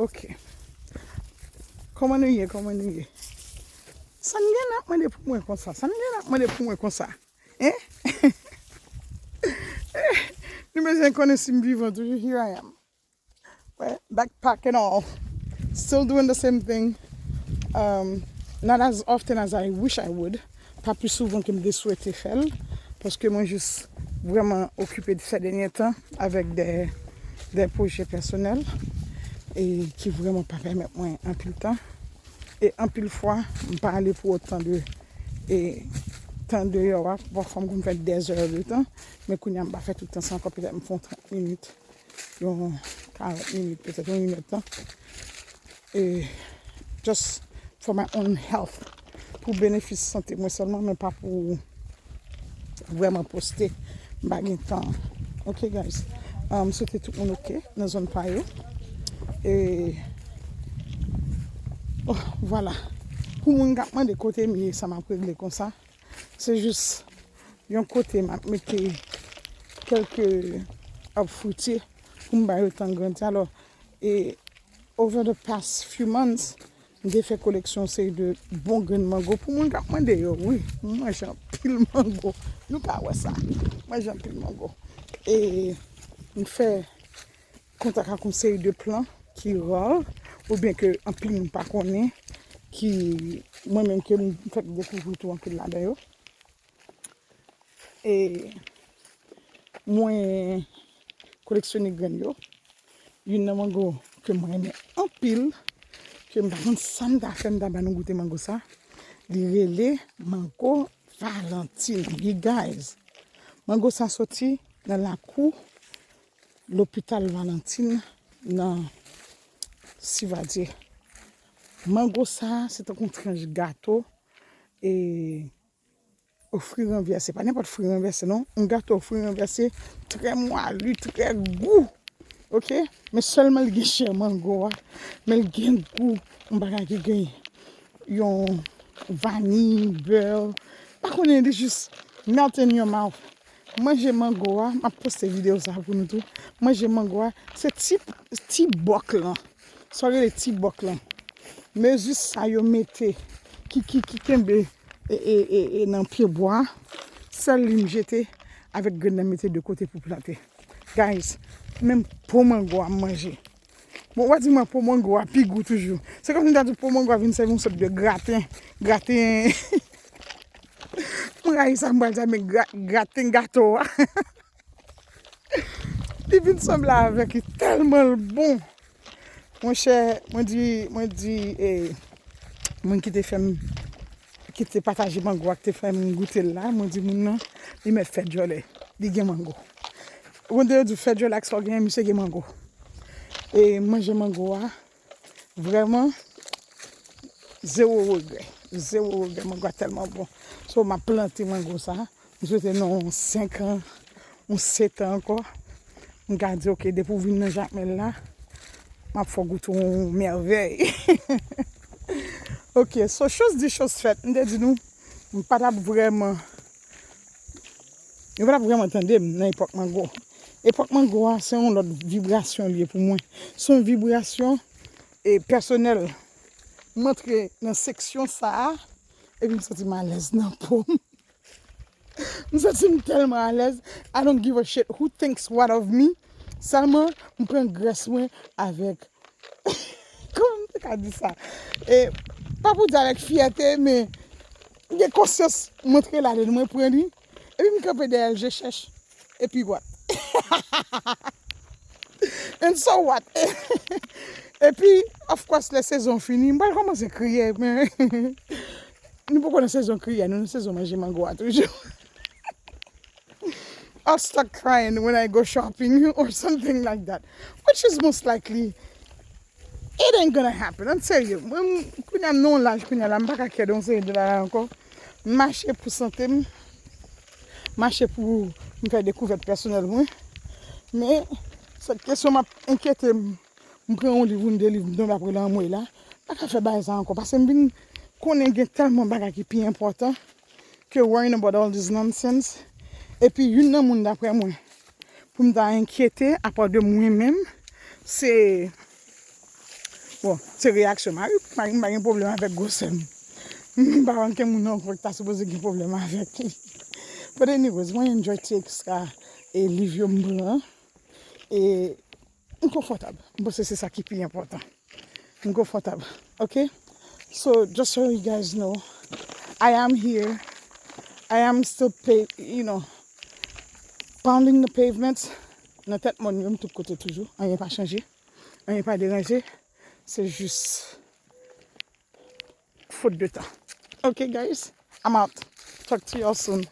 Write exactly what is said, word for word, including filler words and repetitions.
Ok. Kòman nou ye? Kòman nou ye? Sa n gen ap mande pou mwen konsa? Sa n gen ap mande pou mwen konsa? Hein? Nou bezwen konnen si m vivan toujou. Here I am. Well, backpack and all. Still doing the same thing. Um, not as often as I wish I would. Pa pi souvan ke m te swete fè l. Paske mwen jis vrèman okipe sè dènye tan avèk de, de pwojè pèsonèl e ki vrèman pa pèmèt mwen anpil tan. E anpil fwa, m pa ale pou otan de e tan deyò a. Pafwa m konn fè dèzè de tan, men kounye a m pa fè tout tan sa ankò, petèt m fè yon trant minit, yon karant minit, petèt yon inèdtan. E just for my own health, pou benefis sante mwen sèlman, men pa pou vrèman poste. M pa gen tan. Ok, guys. M swete tout moun ok nan zòn pa yo. E oh, vwala. Pou moun k ap mande kote m ye, sa m ap regle konsa. Se jis yon kote m ap mete kèlke ab fritiye pou m ba yo tan grandi. Alò, e over the past few months, m te fè koleksyon yon seri de bon grenn mango. Pou moun k ap mande yo, wi, m manje anpil mango. Nou ka wè sa. M manje anpil mango. E m fè kontak ak yon seri de plant ki ra, oubyen ke anpil moun pa konnen, ki mwen menm ke m fèk dekouvri tou anpil ladan yo. E mwen koleksyone grenn yo. Youn nan mango ke mwen renmen anpil, ke m pa konn sa m ta fè, m ta ba nou goute mango sa. Li rele mango Valentin. You guys, mango sa soti nan lakou lopital Valentin nan Sivadye. Mango sa, se tankou yon tranch gato e o fri ranvèse. Pa nenpòt fri ranvèse, non. Yon gato o fri ranvèse, trè mwali, trè gou. Ok? Men sèlman li gen chè mango a. Men li gen gou. Yon bagay ki gen yon vaniy, bè. Pa konnen, li jis melt in your mouth. Manje mango a, m ap poste videyo sa pou nou tou. Manje mango a, se ti, ti bòk lan. Sa yo rele ti bòk lan. Mezi sa yo mete, ki, ki, ki kenbe e, e, e, e nan pye bwa, sèl li m jete avèk grenn nan mete de kote pou plante. Guys, menm po mango a m manje. Bon, w a di mwen po mango a pi gou toujou. Se kòmsi m ta di po mango a vin sèvi yon sòt de graten. Graten. M rayi sa m pral di a, men gra-, graten gato a. Li vin sanble avèk li, tèlman l bon. Monchè, mwen di, mwen di, e, moun ki te fè m, ki te pataje mango a, ki te fè m goute l la, mwen di moun nan, li mèt fè djòlè. Li gen mango. Ou konn yo di fè djòlè ak sa w genyen, misye gen mango. E manje mango a, vrèman, zewo regrè. Zewo regrè. Mango a tèlman bon. So, m ap plante mango sa. M swete nan yon senk an, yon sèt an ankò, m ka di, ok, depi w vin nan Jakmèl la, m ap fè w goute yon mèvèy. Ok, so, choz di, choz fèt, m te di nou, m pa t ap vrèman, yo pa t ap vrèman tande m nan epòk mango. Epòk mango a, se yon lòt vibrasyon li ye pou mwen. Se yon vibrasyon, e, pèsonèl. M antre nan seksyon sa a, epi m santi m alèz nan po m. M santi m tèlman alèz. I don't give a shit who thinks what of me. Sèlman, m pran grès mwen avèk, kòman m te ka di sa? E, pa pou di avèk fyète, men m gen konsyans, m antre ladan l, mwen pran li. Epi m kanpe dèyè l, je chèch. Epi what? And so what? Epi, of course, lè sezon fini, m pral kòmanse kriye, men nou poko nan sezon kriye, nou nan sezon manje mango a toujou. I'll start crying when I go shopping or something like that, which is most likely it ain't gonna happen. I'm serious. Mwen, kounye a m nan yon laj kounye a la, m pa ka kè de yon seri de bagay ankò. M mache pou sante m, mache pou m fè dekouvèt pèsonèl mwen. Men, sèt kesyon m ap enkyete m, m pran yon liv, yon de liv, m tonbe apre l anmwe la. M pa ka fè bagay sa ankò, paske m vin konnen gen tèlman bagay ki pi enpòtan ke worrying about all this nonsense. Epi, youn nan moun, daprè mwen, pou m ta enkyete, apa de mwen menm, se, Bon, se reyaksyon mari, mari m pa gen pwoblèm avèk gwosè m. M pa wè ankenn moun ankò ki ta sipoze gen pwoblèm avèk li. But anyways, mwen enjoy ti ekstra e liv yo m pran. E m konfòtab. M panse se sa ki pi enpòtan. M konfòtab. Ok? So, just so you guys know, I am here. I am still, pay, you know, pounding the pavements. Nan tèt mòn yo, m tout kote toujou. Anyen pa chanje. Anyen pa deranje. Se jis faute de temps. Ok, guys? I'm out. Talk to y'all soon.